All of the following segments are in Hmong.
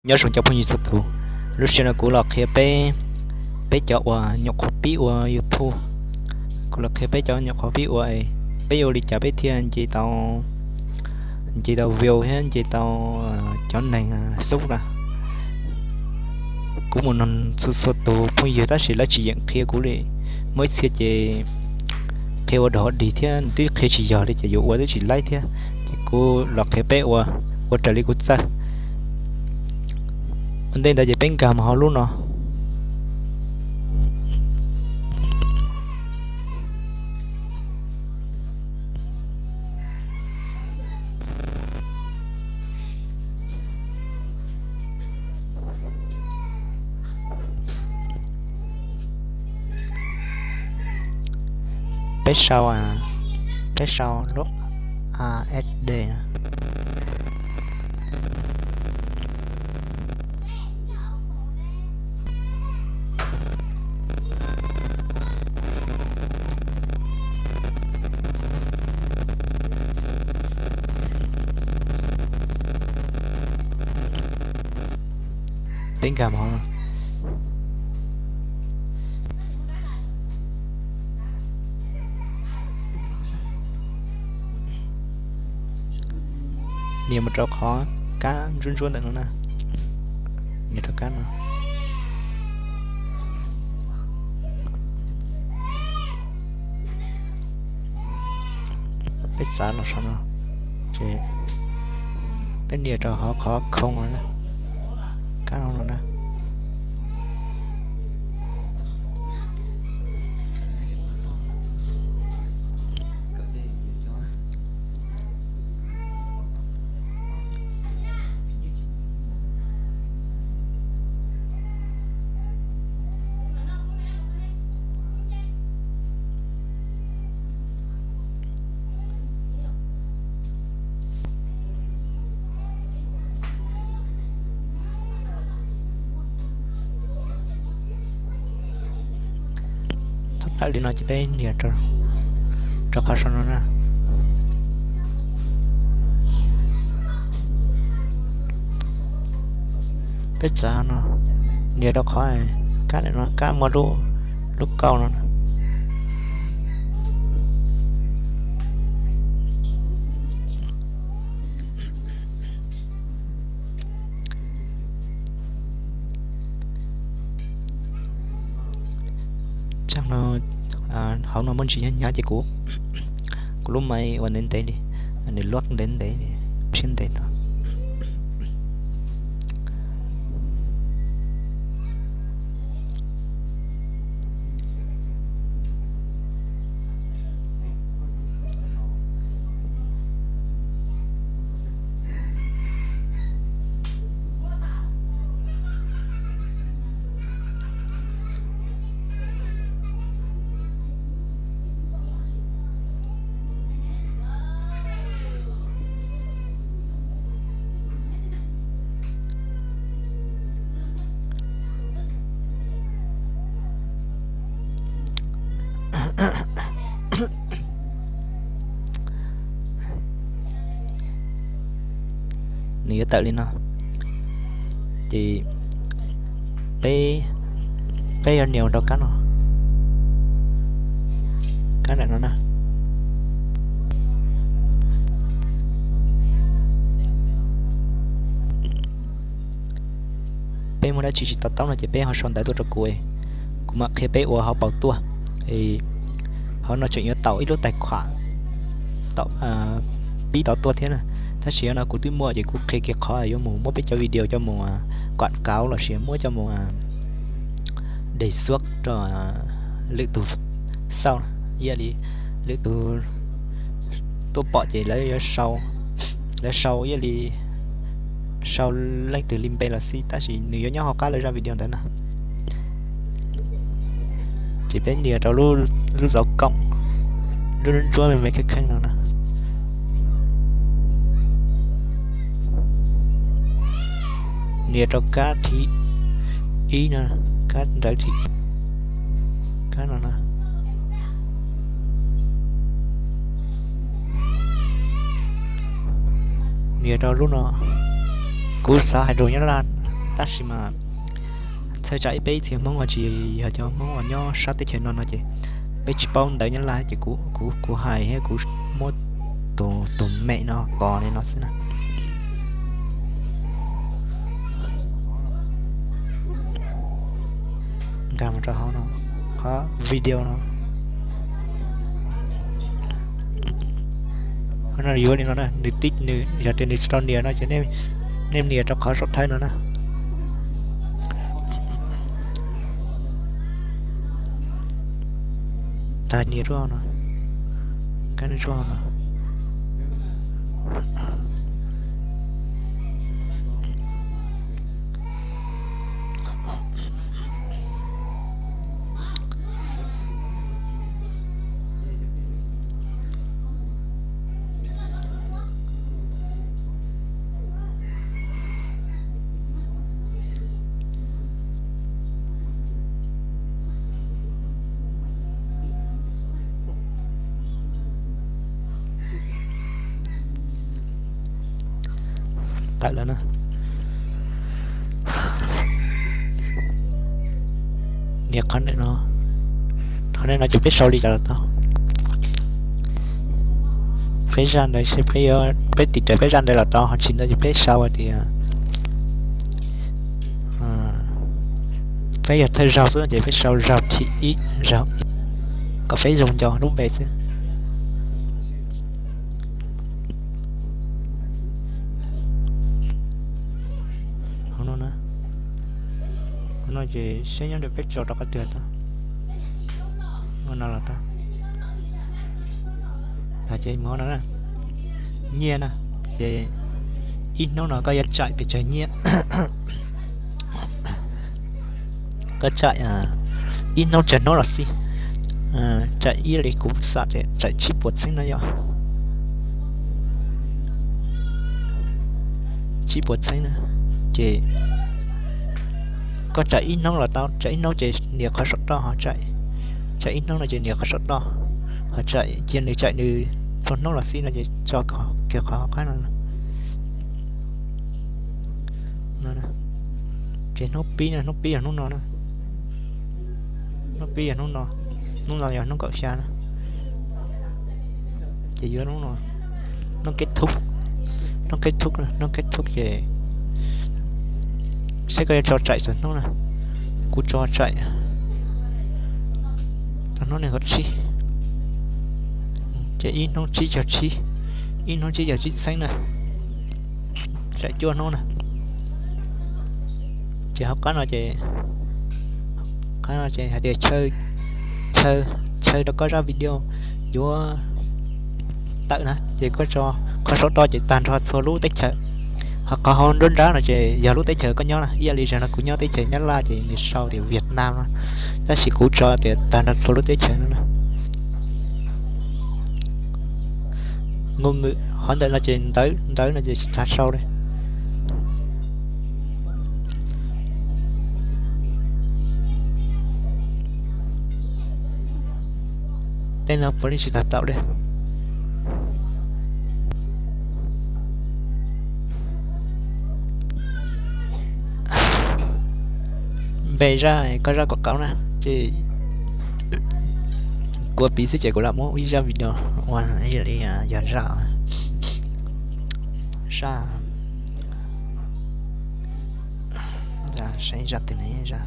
Nyob zoo cov phooj ywg txhua tus, lub sij hawm no kuv los qhia peb, peb cov uas nyuam qhuav pib ua YouTube, kuv los qhia peb cov nyuam qhuav pib ua, peb yuav ua li cas peb thiaj nce tau, nce tau view thiab nce tau cov neeg xub na. Kuv mus nug txhua txhua tus phooj ywg tab sis lawv tsis yeem qhia kuv li. Muaj ib txhia ces qhia ua dog dig thiab twb qhia tsis yog li ces yuav ua twb tsis laib thiab. Ces kuv los qhia peb ua, ua raws li kuv txawj. Ua ntej ntawd ces peb nkag mus hauv lub no. Peb sau, peb sau lub A S D. Peb nkag mus. Nias mus rau qhov kab ntsuab ntsuab ntawm no na. Nias rau kab no. Peb txav los saum no, ces peb nias rau hauv qhov khoo no na, kab no na. Thaum tawm li no ces peb nias rau qhov saum no na. Peb txav no, nias rau qhov kab no, kab muaj lub, lub kauj no. Tsam no hauv no muaj ntsis nyob nyob ces kuv, kuv lub mais ua ntev ntev li, nws luab ntev ntev li, siab ntev tau. Nws yuav tawm li no, ces peb, peb yuav nias rau kab no, kab ntawm no na. Peb muaj dab tsi tsis to taub no ces peb ho sau ntawv tuaj rau kuv, kuv mam qhia peb ua hauv paus tuaj. Hauv no tseem yuav tau ib lub tais khuam, pib tau tuaj thiab na. Tab sis no kuv twb muaj ces kuv qhia kiag qhov yuav mus muab peb cov video coj mus kuam kauv los sis muab coj mus dej xuab rau lwm tus xauj, ib yam li lwm tus tuaj pom ces lawv yuav sau, lawv sau ib yam li sau leej twg li npe los xij, tab sis nws yuav nyob hauv qab lawv zaj video ntawd na. Ces peb nias rau lub zov koom, lub ntsuab me me kheej kheej no na. Nias rau kab thib ib no, kab ntawv thib, kab no na. Nias rau lub no, kuv xav hais lus Nyab Laj. Tab sis mas txhawj tsam ib peb txhia Hmoob uas tsis yog cov Hmoob uas nyob sab teb chaws no no ces peb tsis paub ntawv Nyab Laj ces kuv, kuv, kuv hais thiab kuv muab tus, tus mem no kos li no xwb na. Nkag mus rau hauv no, qhov video no. Qhov no yuav li no na, nws tib nws yog tias nws tsis tau nias no ces nej nias rau qhov saum thawj no na. Tag nias rau no, kab nws tsuaj no. Tawm lawm na. Nias qhov ntawm no, qhov ntawm no ces peb sau li cas los tau. Peb zaj ntawd, peb, peb tiv rawv peb zaj ntawd los tau, ho tsis ntawd ces peb sau hais tias peb yog thawj zaug xwb ces peb sau zaug thib ib, zaug ib, kom peb zoo nco lub npe xwb. Hauv no na, hauv no ces saib nyob ntawm peb tso rau qhov twg tau. Ua no los tau. Ces mus no na, nyiaj na, ces ib hnub no koj yuav tsaim pes tsawg nyiaj. Koj tsaim ib hnub tsawg hnub los xij. Tsaim ib li kuv xam ces tsaim tsib puas txheeb na yom. Tsib puas txheeb na, ces koj tsaim ib hnub los tau, tsaim ib hnub ces nias qhov saum toj ho tsaim, tsaim ib hnub no ces nias qhov saum toj ho tsaim, cia nws tsaim nws txhua hnub los xij no ces tso kiag qhov qab no. Ces hnub pib, hnub pib yog hnub no na. Hnub pib yog hnub no, hnub no yog hnub kaum xya na. Ces yuav hnub no, hnub kej thub, hnub kej thub, hnub kej thub ces saib koj yuav tso tsaim txhua hnub na. Kuv tso tsaim tau hnub nees nkaum tsib, ces ib hnub tsib caug tsib, ib hnub tsib caug tsib txheeb na. Tsaim cuaj hnub na. Ces hauv qab no ces, qab no ces hais tias chaw, chaw rau koj zaj video yuav tawm na ces koj tso qhov saum toj ces tag nrho txhua lub teb chaws. Ho qhov hauv nruab nrab no ces yog lub teb chaws koj nyob na, ib yam li zaum no kuv nyob teb chaws Nyab Laj ces nws sau tias Vietnam no, tab sis kuv tso tias tag nrho txhua lub teb chaws no na. Ngôn ngữ, qhov ntawm no ces ntawv, ntawv no ces tsis tas sau li. Tej no puav leej tsis tas taum li. Npe zaj, koj zaj quảng cáo na ces kuv piv xwb ces kuv lam muab ib zaj video ua li yog zaj, zaj, saib zaj twg ne, zaj,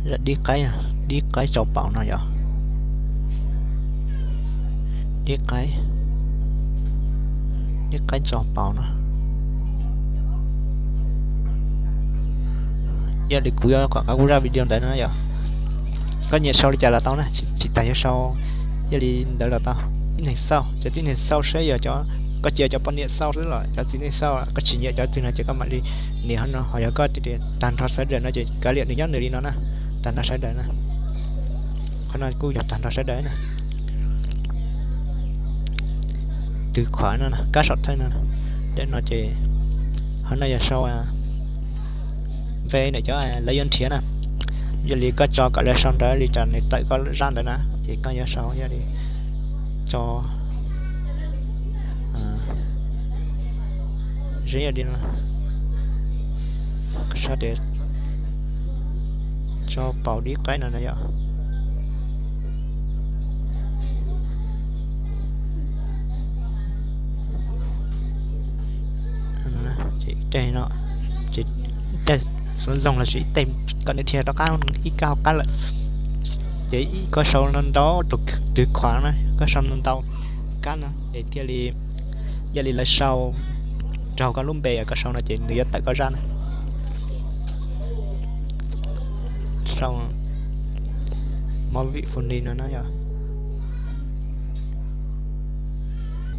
zaj dib qaib, dib qaib tso paus no yom. Dib qaib, dib qaib tso paus no. Yog li kuv yuav quảng cáo kuv zaj video ntawd no yom. Koj nyiam sau li cas los tau na, tsis tas yuav sau, yog li ntawd los tau. Tib neeg xauj, cov tib neeg xauj saib yog cov, koj cia cov poj niam xauj xwb los cov txiv neej xauj, koj tsis nyiam cov twg no ces koj mam li nias qhov no, ho yog koj tias tag nrho sawv daws no ces kav liam nws nyob nws li no na, tag nrho sawv daws na. Qhov no kuj yog tag nrho sawv daws na. Twg khuav no, kab saum thawj no, ntawm no ces qhov no yog sau npe ntawm cov lawv yuav nrhiav na. Yog li koj tso kom lawv sau ntawv li cas nws tawm koj zaj ntawd na, ces koj yuav sau, yog li tso Zoo yam li no, koj sau tias tso paus dib qaib no na yom. Ces ib teg no, ces ib teg xov zoo los sis ib teg kom nws dhia rov qab ib kab hauv qab lawm. Ces koj sau ntau tus twg khuav na, koj sau ntau kab no es thiaj li, yog li lawv sau raug koj lub npe koj sau no ces nws yuav tawm koj zaj na. Sau movie funny no na yom.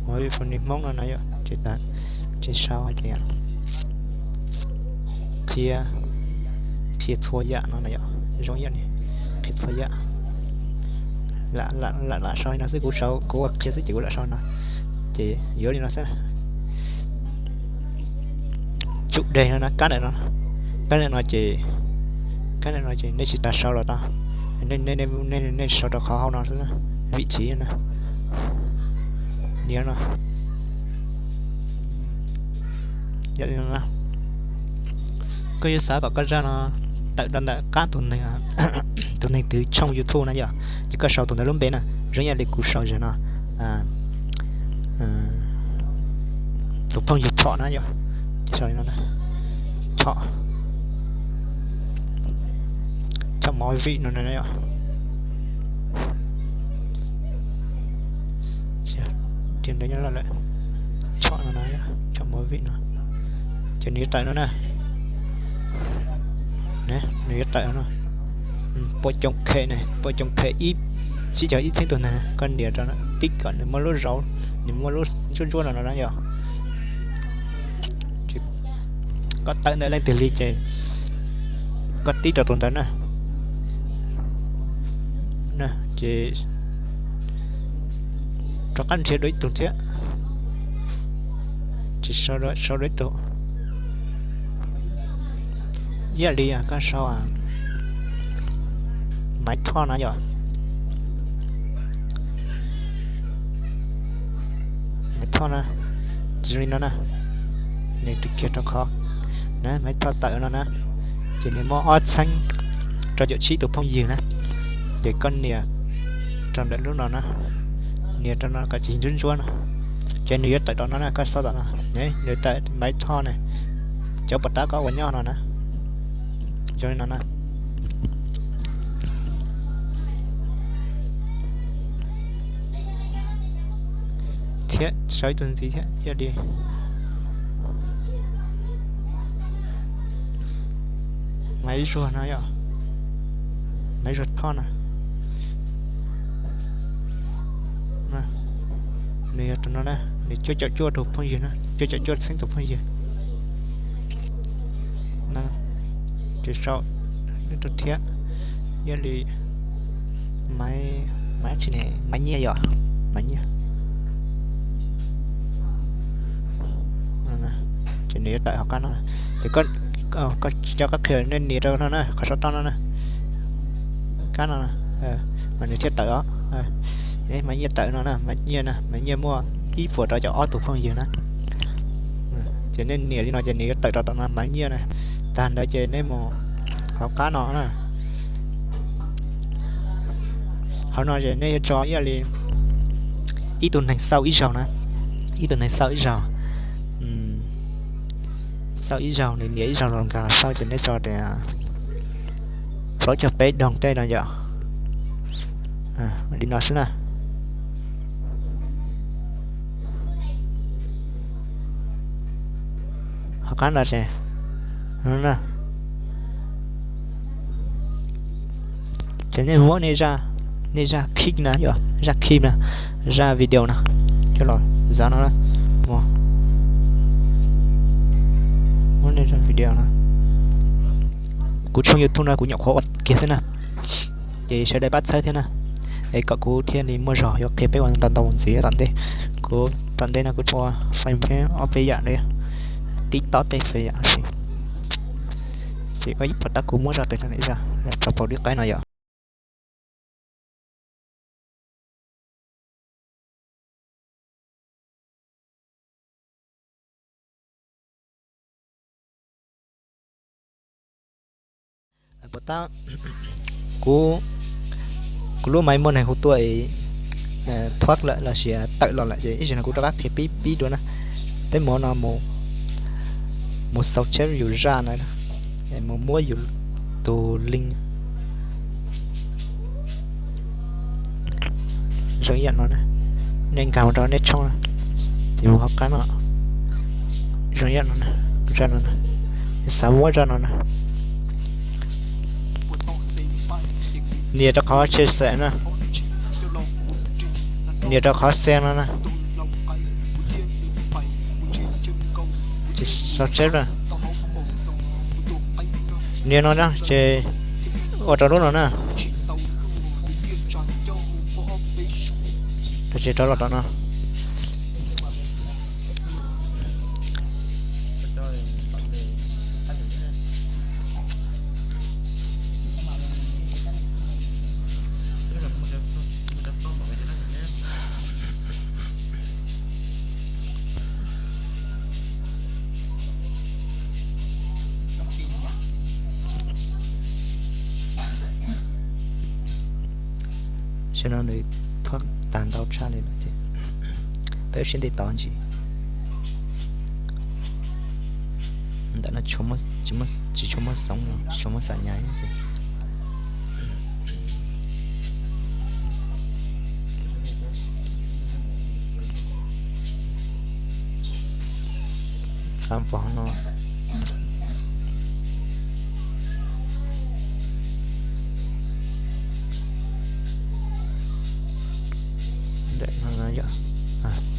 Movie funny Hmoob no na yom, ces sau hais tias qhia, qhia txhua yam no na yom, zoo yam li qhia txhua yam. Lam, lam sau li no xwb, kuv sau kuv ua qhia xwb ces kuv lam sau no. Ces yuav li no xwb. Chủ đề no na, kab ntawm no, kab ntawm no ces, kab ntawm no ces nej tsis tas sau los tau, nej sau rau qhov hauv no xwb, vị trí no. Nias no. Yog li no, koj yuav xav kom koj zaj no tawm rau ntawm qab tus neeg, tus neeg twg tshooj YouTube na yom, ces koj sau tus ntawd lub npe na, zoo yam li kuv sau zaum no, tus phooj ywg Tshom na yom, ces sau li no, Tshom, Tshom movie no na yom. Tshom no, Tshom movie no, ces nws yuav tawm no na. Nws yuav tawm no, pua coom khem na, pua coom khem ib, tsib caug ib txhiab tus neeg, koj nias rau no tib kom nws muaj lub zauv, nws muaj lub ntsuab ntsuab no no na yom. Koj tawm ntawm leej twg li ces koj tib rau tus ntawd na. Ces rov qab nrhiav dua ib tug thiab, ces sau dua ib tug. Ib yam li koj sau Maiv Thoj na yom. Maiv Thoj na, zoo li no na, nws tig kiag rau qhov na, Maiv Thoj tawm no na, ces nws muaj ob txhiab rau caum tsib tus phooj ywg na, ces koj nias rau ntawm lub no na, nias rau no kom tsis ntsuab ntsuab no, ces nws yuav tawm rau no na, koj xauj tom no, nws tawm Maiv Thoj na, cov pom tab koj ua nyob no na. Zoo li no na. Thiab sau ib tug ntxiv thiab, yog li Maiv Zuag no yom, Maiv Zuag Thoj na. Nws yog tus no na, nws cuaj caum cuaj tus phooj ywg na, cuaj caum cuaj txhiab tus phooj ywg. Ces sau rau thiab, yog li Maiv, Maiv tsi ne, Maiv Nyiaj yom, Maiv Nyiaj. Ces nws yuav tawm hauv qab no, ces koj tsis nco qab qhia nej nias rau no na, qhov saum toj no na, kab no, mas nws thiaj tawm os. Maiv Nyiaj tawm no na, Maiv Nyiaj na, Maiv Nyiaj muaj ib puas rau caum ob tus phooj ywg na. Ces nej nias li no ces nws yuav tawm rau tom no Maiv Nyiaj na. Tag ntawd ces nej mus hauv qab no na. Hauv no ces nej yuav tso ib yam li ib tug neeg xauj ib zaug na, ib tug neeg xauj ib zaug, xauj ib zaug, nws nias ib zaug los nkag los xauj ces nej tso tias plaub caug peb doog tej no yom. Li no xwb na. Hauv qab no ces, ces nej muab nej zaj, nej zaj khib na yom, zaj khib na, zaj video na, coj los zav no na. Muab nej zaj video na. Kuv tshooj YouTube no kuv nyuam qhuav ua kiag xwb na, ces sawv daws pab txhawb thiab na, es kom kuv thiaj li muaj zog yuav qhia peb ua ntau ntau ntxiv tom ntej. Kuv tom ntej no kuv ua fanpage ob peb yam li, TikTok tej xwb yam li. Ces ua ib puas tab kuv muab zaj pem no zaj tso paus dib qaib no yom. Puas tab, kuv, kuv lub máy mobile này hu tuaj thuab lawm los sis tawm los lawm ces ib zaug no kuv rov qab qhia peb pib dua na. Peb mus no, mus xau tsheb yus zaj na, mus muab yus tus link zoo ib yam no na, nej nkag mus rau nej tshooj na, ces mus hauv qab no, zoo ib yam no na, zaj no na, xav muab zaj no na, nias rau qhov share na, nias rau qhov share no na, ces xau tsheb na, nias no na ces ua rau lub no na, ces rov los rau no. Saib no nws thob tag ntau tshaj li lawm ces peb sib nti tod ntsis. Ntawm no tsis tshua muaj xoom, tsis tshua muaj xam nyas ces txhab pov no.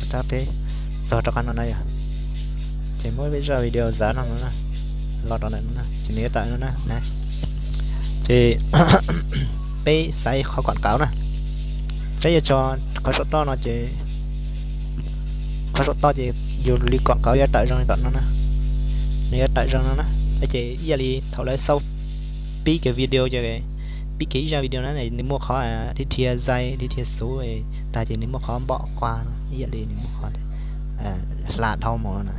Tab peb txog rau qhov no na yog, ces muab peb zaj video zav no no na, los rau ntawm no na ces nws yuav tawm no na. Ces peb xaiv qhov quảng cáo na, peb yuav tso qhov saum toj no ces, qhov saum toj ces yus li quảng cáo yuav tawm zoo li tom no na, nws yuav tawm zoo no na. Ces ib yam li thaum lawv xauj pib kiag video ces, pib kiag ib zaj video na nws muaj qhov dhia dhia zai dhia dhia xuv tag ces nws muaj qhov npom qua no ib yam li nws muaj qhov hla dhau mus no na,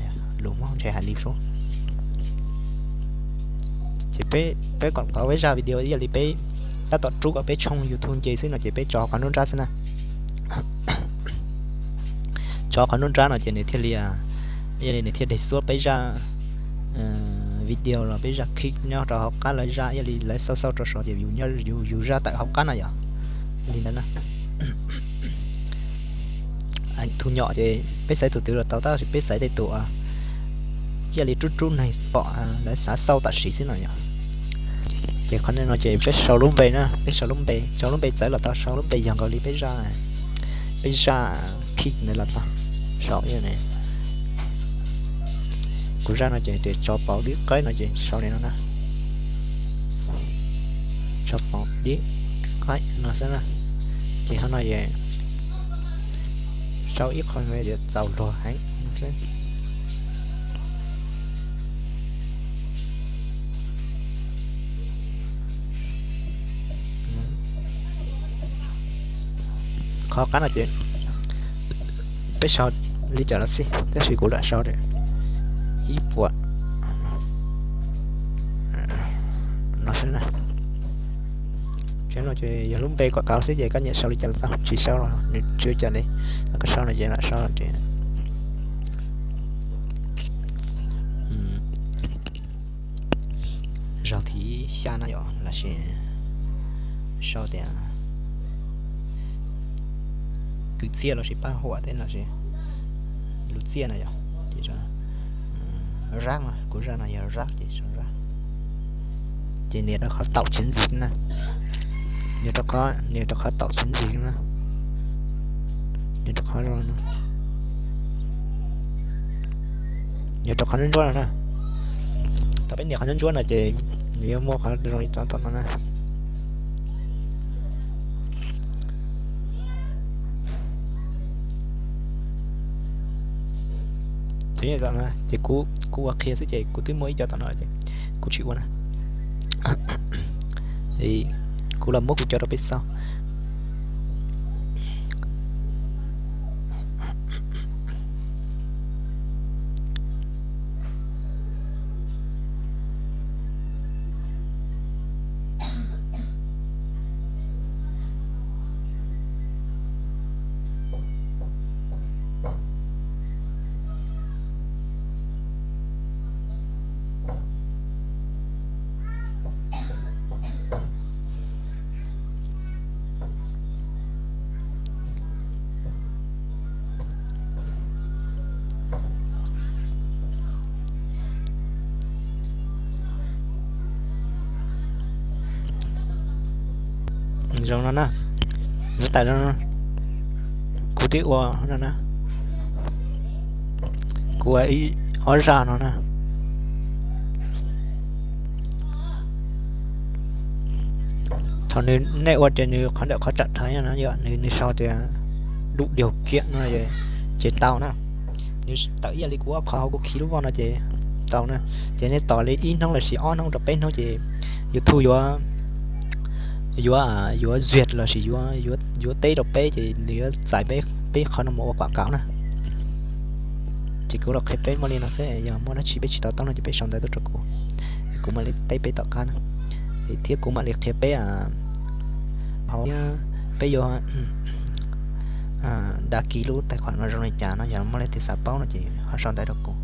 lus Hmoob ntshe hais li sub. Ces peb quảng cáo peb zaj video ib yam li peb tab tom rub kom peb tshooj YouTube nce xwb no ces peb tso qhov nruab nrab xwb na. Tso qhov nruab nrab no ces nws thiaj li, ib yam li nws thiaj deg xuab peb zaj video los peb zaj clip nyob rau hauv qab lawv zaj ib yam li lawv xauj xauj rau saud ces yus, yus zaj tawm hauv qab na yom. Li ntawd na. Thu nyom ces peb xaiv tus twg los tau tab sis peb xaiv tej tus ib yam li rub rub neeg pom lawv xav xauj tam sim xwb no yom. Ces qhov no ces peb sau lub npe na, peb sau lub npe, sau lub npe txawv los tau, sau lub npe yog nkaus li peb zaj, peb zaj clip ntawd los tau. Sau kuv zaj no ces tias tso pauv dib qaib no ces sau li no na. Tso pauv dib qaib no xwb na. Ces qhov no ces sau ib qho tias txaus luag heev no xwb. Qhov qab no ces peb sau li cas los xij tab sis kuv lam sau tias ib puas no xwb na. Tseeb no ces yog lub npe quảng cáo xwb ces koj nyiam sau li cas los tau, tsis sau los nws tsis ua cas li. Koj sau no ces lam sau tias zaug thib xya no yom los sis sau tias kwv txhiaj los sis paj huam tej los sis lub txiaj no yom. Ces rab no, kuv zaj no yog rab ces sau rab. Ces nias rau qhov tạo chiến dịch na. Nias rau qhov, nias rau qhov tạo chiến dịch na. Nias rau qhov, nias rau qhov ntsuab ntsuab no na. Thaum peb nias qhov ntsuab ntsuab no ces nws yuav muaj qhov zoo li tom no na. Ces kuv ua qhia xwb ces kuv twb muaj ib co tom no ces kuv tsis ua na. Kuv los muab kuv cov rau peb xauj. Zoo no na, nws tawm zoo no, kuv twb ua no na, kuv ua ib ob zaj no na. Thaum nws, nej ua ces nws qhov ntawm qhov tsam rhais no na, yog nws, nws sau tias dub diaug kiab no, ces tau na. Nws tawm ib yam li kuv ob qhov hauv kuv khi lub voj no ces tau na. Ces nej tos li ib hnub lossis ob hnub rau peb hnub ces YouTube yuav, yuav, yuav duyệt lossis yuav, yuav teb rau peb ces nws yuav txais peb, peb qhov no mus ua quảng cáo na. Ces kuv los qhia peb muaj li no xwb, yog muaj dab tsi peb tsis to taub no ces peb sau ntawv tuaj rau kuv, kuv mam li teb peb tom qab na. Thiab kuv mam li qhia peb hauv, peb yuav đăng ký lub tài khoản no zoo li cas no, yog muaj leej twg xav paub no ces ho sau ntawv rau kuv.